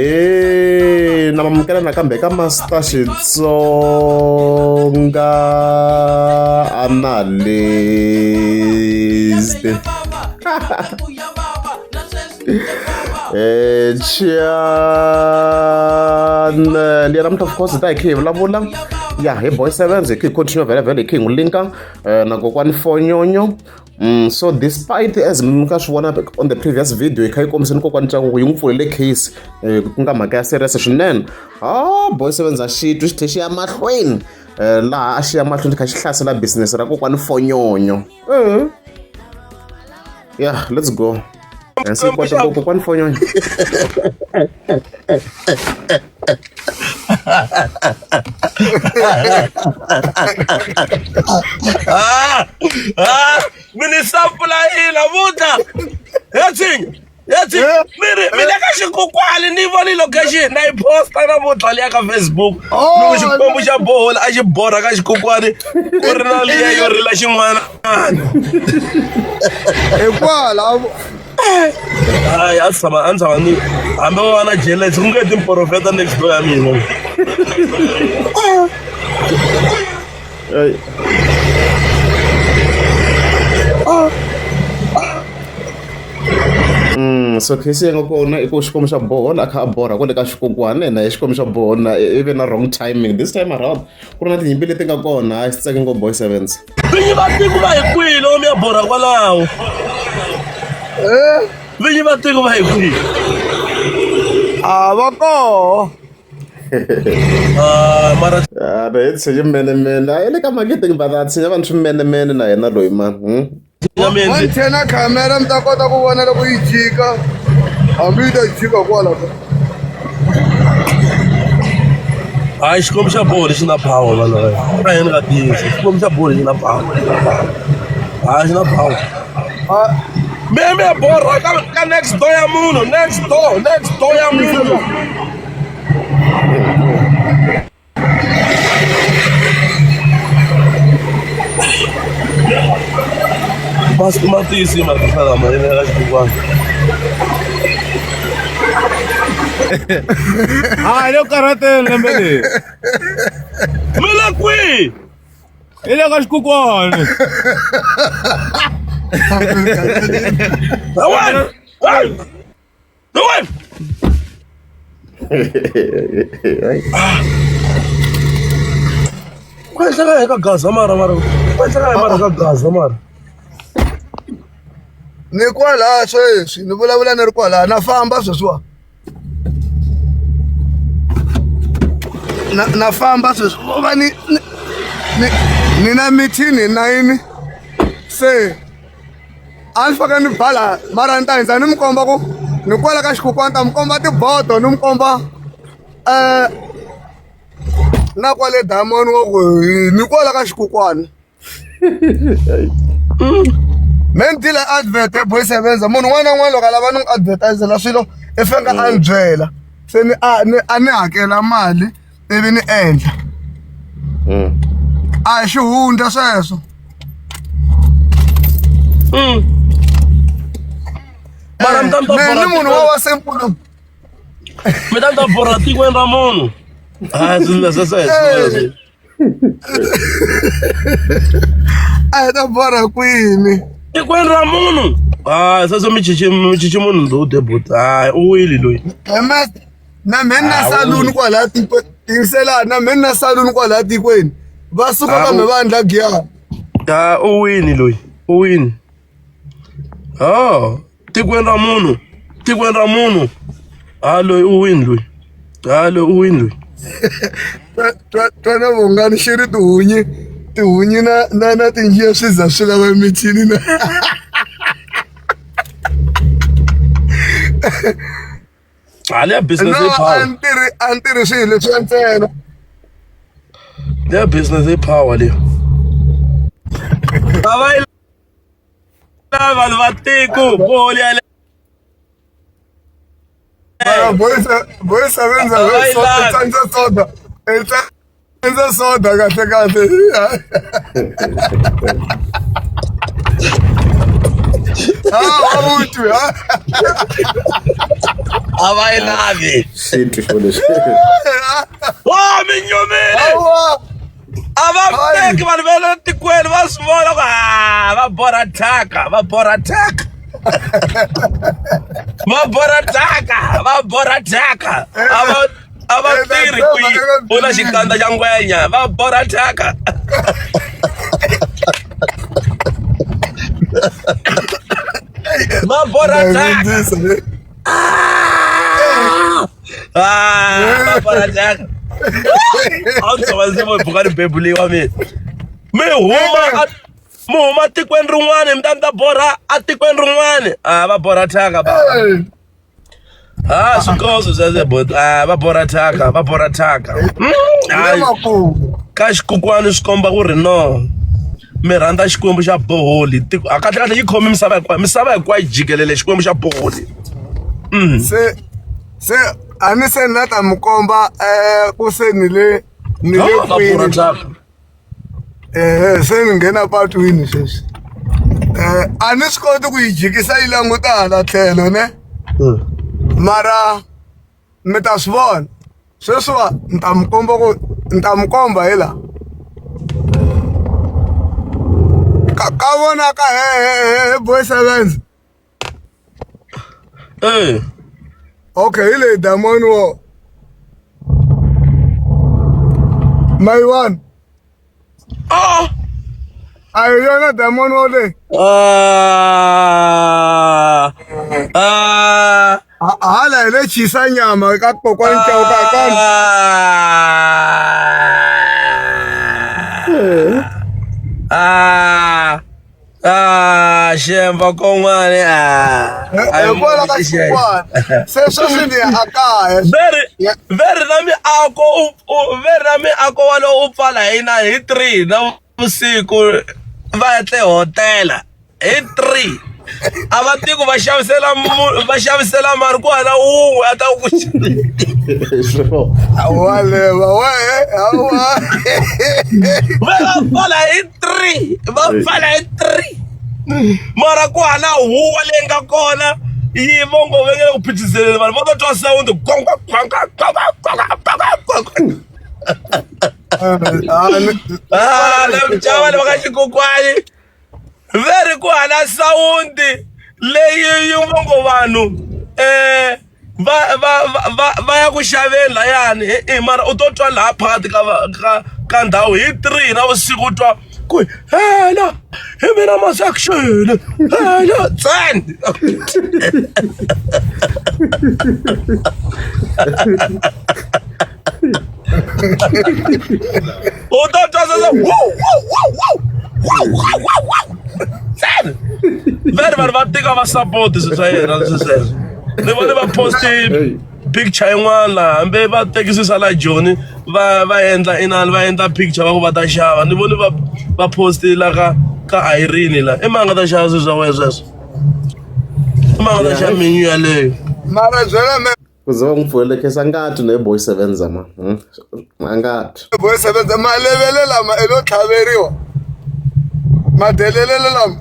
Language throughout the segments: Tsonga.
Ahee na mamukela nakambe ka Master Xitsonga Analyst. Channel ya namuntlha of course hi ta hi khe hi vulavula ya hi boy sevens hi khe hi continue vhele vhele hi khe hi n'wi linka na kokwani fonyonyo. So despite as mi nga swi vona on the previous video hi kha yi kombiseni kokwani Ntsako ku yi n'wi pfulele case ku nga mhaka ya serious swinene. Ah, boy sevens a xi twi xi tlhe xi ya mahlweni laha a xi ya mahlweni xi kha xi hlasela business ra kokwani fonyonyo. Yeah, let's go. Se kota ngopfu kokwani fonyonyo. Ah, ah, mi ni sampulayila vutla yatshinya yatshinya mi ri mi le ka xikukwani ni voni location na yi posta namuntlha liya ka Facebook. Oh, Loko xikwembu xa bohola a xi borha ka xikukwani ku ri na liya yo rila xin'wana. Hikwalaho. Hayi, a tshama a tshama ni hambi va va na jealous ku nge timprofeta next door ya mina. So case yi nga kona i ku xikwembu xa bohola a kha a borha kwale ka xikokwani na xikwembu xa bohola i ve na wrong timing this time around ku ri na tinyimpi leti nga kona hayi swi tsake ngopfu boy sevens. Vinyi va tiko va hi kwihi loko mi ya borha kwalaho? Vinyi va tiko va hi kwihi? A va koho. Ah, mara Ah, na hi tshinye menemene a yi le ka marketing but a tshinya vanhu swimenemene na yena loyi man. Wa ni khamera mi ta kota ku vona loko yi jika hambi yi ta jika kwala ka. Hayi, xikwembu xa bolo xi na power vana a yini ka tiyisa xikwembu xa bolo xi na power, hayi xi na power. Mi mi borha ka next door ya munhu, next door, next door ya munhu. Masiku ma tiyisi mhaka lama ya ka xibukwana. A hi le ku karhateni lembe leri. Mi le kwihi? Hi le ka xikukwana. Wena! Wena! Ku endleka yini ka Gaza mara mara? Ku endleka yini mara ka Gaza mara? Ni kwalaha sweswi ni vulavula ni ri kwalaha na famba sweswiwa na na famba sweswi va ni ni ni na meeting hi 9 se a ni faka ni bala mara ni ta hindza ni mi komba ku ni kwala ka xikukwana ni ta mi komba tibodo ni mi komba um na kwale diamond wa ku ni kwala ka xikukwana me ni tile advert ya boy sevenza munhu un'wana na un'wana loko a lava ni n'wi advertisela swilo i faneke a ni byela se ni a ni a ni hakela mali ivi ni endla a hi xihundla sweswo. Mara mi ta mi ta Me borha ni munhu tiko- wa wa simple. mi ta mi ta borha tikweni ra munhu. Hayi, swilo leswi swi Eh. A hi ta borha kwini? Tikweni ra munhu. Hayi, sweswo mi chichi mi chichi munhu lowu debut. Hayi, u wile loyi. MS na mhe ni na saluni kwalaya tikweni tingiselani na mhe ni na saluni kwalaya tikweni va suka kambe va endla giyani. Ha, u wini loyi, u wini. Oh, tikweni ra munhu, tikweni ra munhu. Ha loyi u wini loyi. Ha loyi u wini loyi. Twana vongani xi ri tihunyi tihunyi na na na tinjiya swi za swi lava michini na. Ha leya business No, yi a power. ni tirhi a ni tirhi swilo leswiya ntsena. Leya business yi power leyo. A va yi lavi vanhu va tiko bolo ya le. Mara boy boy sevenza A va yi soda lavi. tsandza soda i tsandza soda kahle kahle. Ah, wu twi ha A va yi lavi. Xitwi xo lexi. Wa mi nyumile. Hawa. A va teki vanhu va le tikweni va swi vona ku ha va borha thyaka, va borha thyaka. Va borha thyaka, va borha thyaka. A va tirhi ku yi u na xikandza xa ngwenya, va borha thyaka. Va borha thyaka. Ah, va borha thyaka. A wu tshova ndzi vo buka ni bebuliwa mina. Mi huma a mi huma tikweni rin'wana mi ta mi ta borha atikweni rin'wana. Ah, va borha thyaka ba. Ah, swikoso sweswo bot. Ah, va borha thyaka, va borha thyaka. Hayi. Ka xikukwani swi komba ku ri no. Mi rhandza Xikwembu xa boholi. Tiko a kahle kahle yi khome misava hinkwayo. Misava hinkwayo jikelele Xikwembu xa boholi. Se se a ni se ni la ta mi komba ku se ni le ni le Va borha kwini. thyaka. Ehe se ni nghena patwini sweswi. A ni swi koti ku yi jikisa yi languta hala tlhelo ne. Mara mi ta swi vona sweswiwa ni ta mi komba ku ni ta mi komba hi la. Ka vonaka he he he boy sevens. Eh. Okay, hi leyi diamond wo. My one. Ah! A hi yona diamond wo leyi. Ah! Ah! Hala hi le chisa nyama ka kokwani Chauke a kona. Ah! Ah, xemba kon'wana ah. Hikwalaho ka xin'wana se sweswi ni ya akaya. Veri veri na miako u veri na miako walowo u pfala hi na hi 3 na vusiku va etle hotela hi 3 a va tiku va xavisela va xavisela mari ku hala wun'we a ta ku Hawa leva wehe hawa. Va pfala hi 3 va pfala hi 3 mara ku hala huwa leyi nga kona yi vongo va nge le ku phithizeleni vanhu va ta twa sound kwanga kwanga kwanga kwanga kwanga kwanga. Ah, na muchava va ka xikokwani ve ri ku hala sawundi leyi yi ngo vanhu va va va va ya ku xaveni layani e mara u to twa laha phakathi ka ka ka ndhawu hi 3 na vusiku u twa ku hela hi mina masection hela ntsena. U ta twa sweswo wu wu wu wu wu wu wu wu ntsena veri vanhu va tika va support swilo swa yena leswi sweswo ni vone va post picture yin'wana laha hambi va tekisisa la Joni va va endla inani va endla picture va ku va ta xava ni vone va va post la ka ka Irene la i mani nga ta xava swilo swa wena sweswo i mani nga ta xava menu yaleyo. Mara byela me Ku ze va n'wi pfulelekisa ngati na boy sevenza ma. A ngati. Boy sevenza malevele lama i lo tlhaveriwa. Madelelele lama.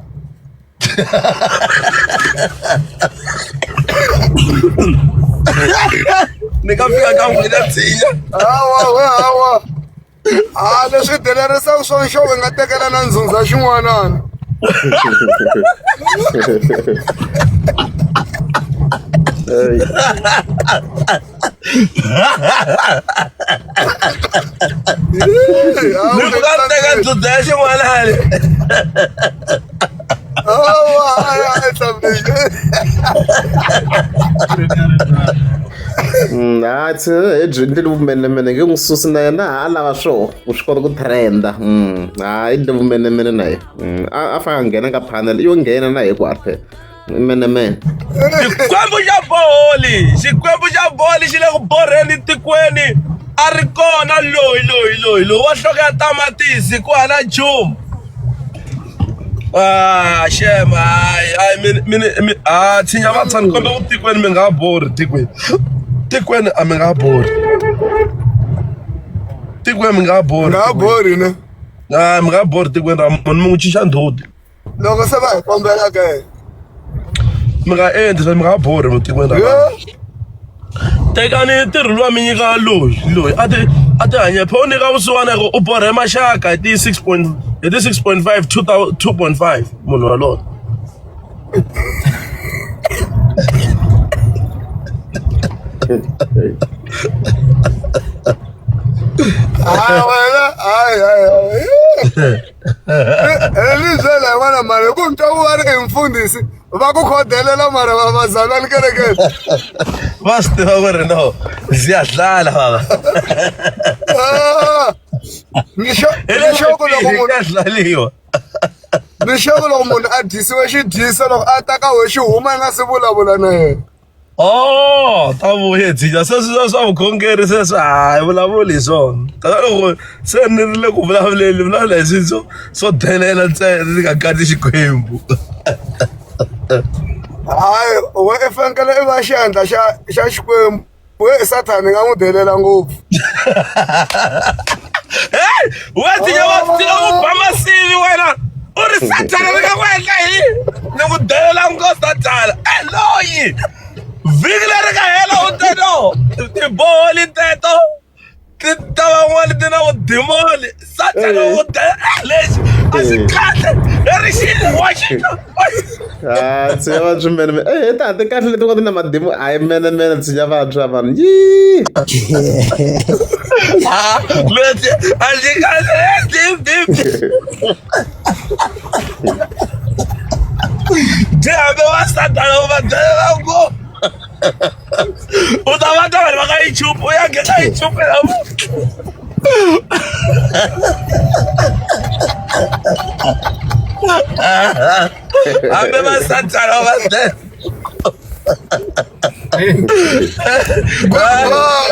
Ni nga fika ka n'wina tshinya. Hawa we hawa. A leswi delerisaka swona xo i nga tekela na ndzundza xin'wanana. Ni nga teka ndzundza ya xin'wanana. Hayi hi byi ndlela vumenemene nge n'wi susi na yena a lava swoho ku swi kota ku trenda hayi ndle vumenemene na yena a a fanele a nghena ka panel yo nghena na hi ku phela menemene. Xikwembu xa boholi Xikwembu xa boholi xi le ku borheni tikweni a ri kona loyi loyi loyi loyi wa nhloko ya tamatisi ku hala nchumu. Ah, shem, hayi, hayi, mi, mi, mi, ah, tshinya va tshani kombe ku tikweni mi nga borhi tikweni. Tikweni a mi nga borhi. Tikweni mi nga borhi. Nga borhi ne. Ah, mi nga borhi tikweni ra munhu mi n'wi cinca ndhuti. Loko se va hi kombela ke. Mi nga endli swa mi nga borhi mutikweni ra vanhu. Tekani ntirho luwa mi nyika loyi loyi a ti a ti hanye pho u nyika vusiwana ku u borhe maxaka hi ti 6 point hi ti 6.5 2.5 munhu waloye. Hayi wena hayi hayi hayi ni byela hi n'wana mara hi ku mi twa ku va ri i mfundhisi va ku khodelela mara va vazalwana kerekeni Va swi tiva ku ri no ziyadlala baba. Ah, ni xo ni xo ku loko munhu kuyadlaliwa. Ni sure ku loko munhu a dyisiwe xidyiso loko a ta ka wehe xi huma i nga se vulavula na yena. Oh, ta vuye dyinya sweswi swa vukhongeri sweswi a hi vulavuli hi swona tata loko se ni ri le ku vulavuleni vulavula hi swilo swo swo delela ntsena ni nga katsi Xikwembu. Hayi we i fanekele i va xandla xa xa Xikwembu. We sathani nga n'wi delela ngopfu. Hey, we tshinya va tshinya ku ba masivi wena. U ri sathana ri nga ku endla hi ni ku delela ngo sathana. Eh loyi. Vhiki leri nga hela u te no. Tiboholi teto. Ti ta van'wani ti na vudimoni. Sathana u delela lexi a xi kahle. Leri xi wa xi. Ah, tshinya vantshwa mene mene eh ta ti kahle leti nga ti na madimu hayi mene mene tshinya vantshwa vanhu yi Ah, leti a xi kahle deep deep. Byi hambi wa sathana u va delela ngopfu. U ta va ta vanhu va ka YouTube u ya nghena YouTube namuntlha. Hambi va sathana va delela.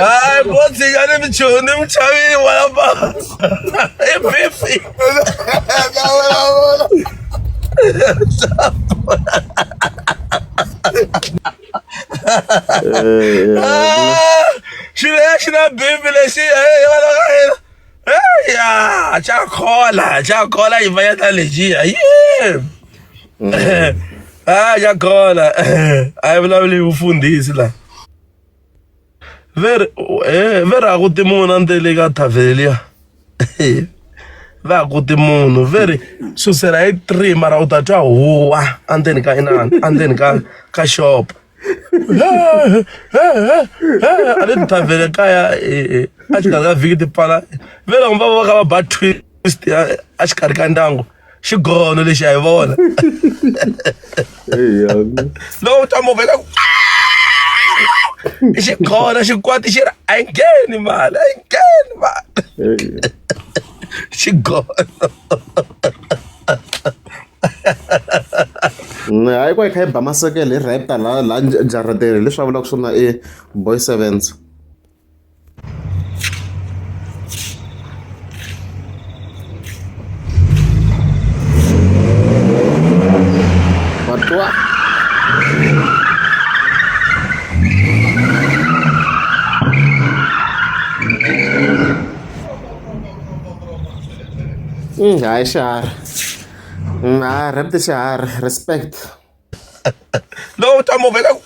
Hayi bo tshika ni michumu ni muchavini n'wana ba. I bifi. Xilo lexi na bifi lexi vana ka hina. Ya xa khola xa khola yi va ya ta lexiya yeah. Ah xa khola a yi vulavuli hi vufundhisi la. Ve ri ve ri a ku ti munhu a ndzeni ka thavhele liya. Va ku ti munhu ve ri susela hi 3 mara u ta twa huwa endzeni ka inani endzeni ka shop. A ni thavhele kaya a xikarhi ka vhiki ti pfala ve loko va va kha va ba twist a xikarhi ka ndyangu xigono lexi a hi vona. Loko u twa movha yi ku i xigono xikwati xi ri a yi ngheni mali a yi ngheni mali xigono. Hayi ku yi kha yi ba masekele hi raptor laha laha jarateni leswi a vulaka swona i boy sevens. Wa twa hayi xiharhi ha rap xiharhi respect. Loko u twa movha yi ku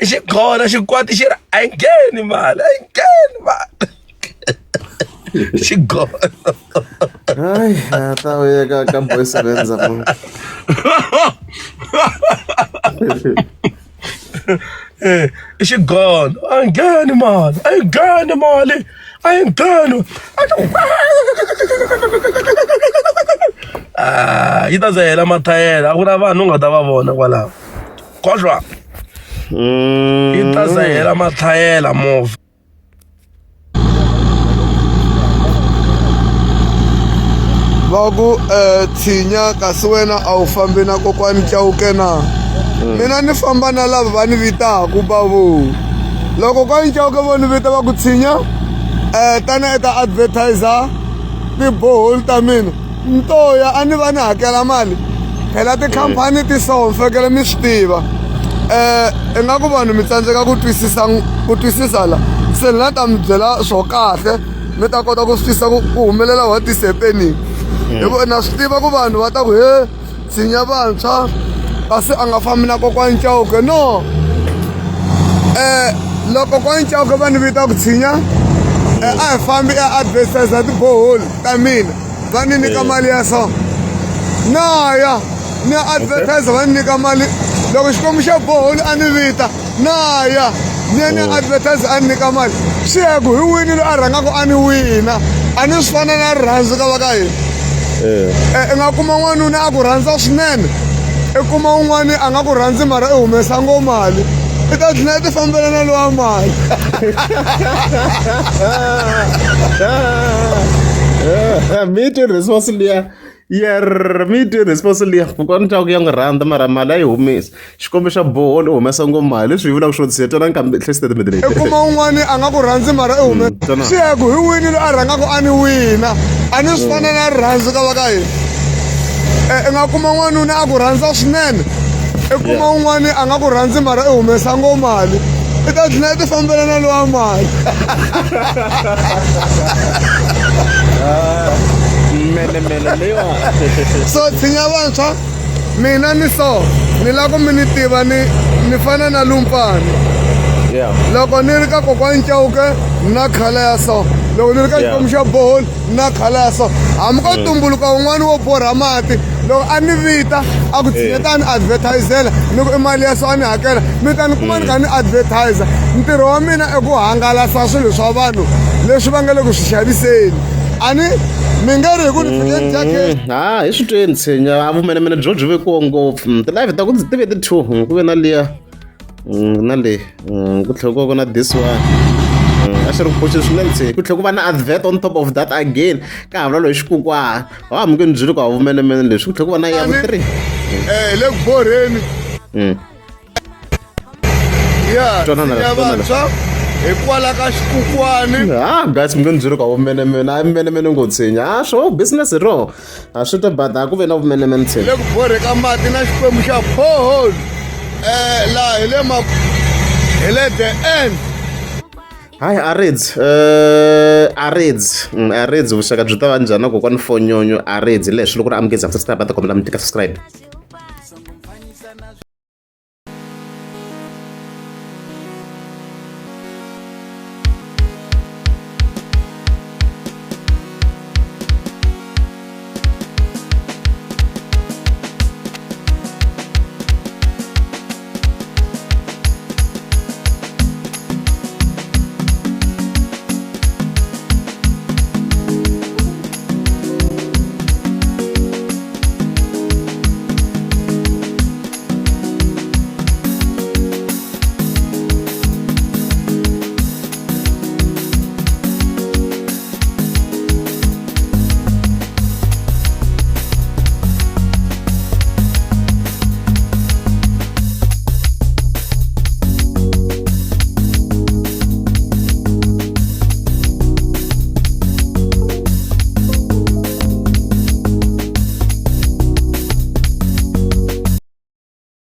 i xigono xikwati xi ri a yi ngheni mali a yi ngheni mali xigono. Hayi a ta vuya ka boy sevenza mo. I xigono a yi ngheni mali a yi ngheni mali a yi ngheni ah yi ta za hela mathayela a ku na vanhu u nga ta va vona kwalaho kodwa yi ta za hela mathayela movha. Va ku um tshinya kasi wena a wu fambi na kokwani Chauke na mina ni famba na lava va ni vitaku bavo loko kokwani Chauke vo ni vita va ku tshinya um tana i ta advertiser ti-borehole ta mina ni to ya a ni va ni hakela mali phela tikhampani ti so mi fanekele mi swi tiva um ingaku vanhu mi tsandzeka ku twisisa ku twisisa la se ni la ta mi byela swo kahle mi ta kota ku swi twisisa ku ku humelela what is happening hi ku na swi tiva ku vanhu va ta ku he tshinya vantshwa Kasi a nga fambi na kokwani Chauke no loko kokwani Chauke va ni vita ku tshinya a hi fambi ya advertise tiboholi ta mina va ni nyika mali ya so na ya ni ya advertise va ni nyika mali loko xikwembu xa boholi a ni vita na ya ni ya ni ya advertise a ni nyika mali swi ya ku hi wini loyi a rhangaka a ni wina a ni swi fana na rirhandzu ka va ka hina i nga kuma n'wanuna a ku rhandza swinene i kuma un'wani a nga ku rhandzi mara i humesa ngo mali i ta tlhela i ti fambela na lowa mali. Mi twe response liya yerr mi twe response liya kokwani Chauke ya n'wi rhandza mara mali a yi humesi xikombiso xa borehole u humesa ngopfu mali leswi hi vulaka swona se twanani kambe hle statement leyi i kuma un'wani a nga ku rhandzi mara i hume twanana. swi ya ku hi wini loyi a rhangaka a ni wina a ni swi fana na rirhandzu ka va ka hina i nga kuma n'wanuna a ku rhandza swinene i kuma un'wani a nga ku rhandzi mara i humesa ngo mali i ta tlhela i ti fambela na lowa mali menemene leyiwa so tshinya vantshwa mina ni so ni lava ku mi ni tiva ni ni fana na lumpfani yeah loko ni ri ka kokwani Chauke ni na khala ya so loko ni ri ka Yeah. xikwembu xa boholi ni na khala ya so hambi ko tumbuluka un'wana wo borha mati loko a ni vita a ku tshineta a ni advertisela ni ku i mali ya so a ni hakela mi ta ni kuma ni kha ni advertise ntirho wa mina i ku hangalasa swilo swa vanhu leswi va nga le ku swi xaviseni a ni mi nge ri hi ku ni fike ni dya cash ha hi swi tweni tshinya a vumenemene byo byi vekiwa ngopfu ti-live ta ku ti ve ti-two ku ve na liya na leyi ku tlhela ku va ku na this one a xi ri ku phuxeni swinene tshinya ku tlhela ku va na advert on top of that again ka ha vulavula hi xikukwana wa ha mi nge ni byeli ku ha vumenemene leswi ku tlhela ku va na ya vu 3 hi le ku borheni ya Twanana, ya twanana. vantshwa hikwalaho ka xikukwani ha guys mi nge ni byeli ku a vumenemene a menemene ngo tshinya a swo business hi roho a swi ta bada a ku ve na vumenemene tshinya le ku borhe ka mati na xikwembu xa borehole laha hi le ma hi le the end hayi aridzi aridzi aridzi vuxaka byi ta va njhani na kokwani fonyonyo aridzi leswi loko ri amukeza subscribe a ta kombela mi tika subscribe.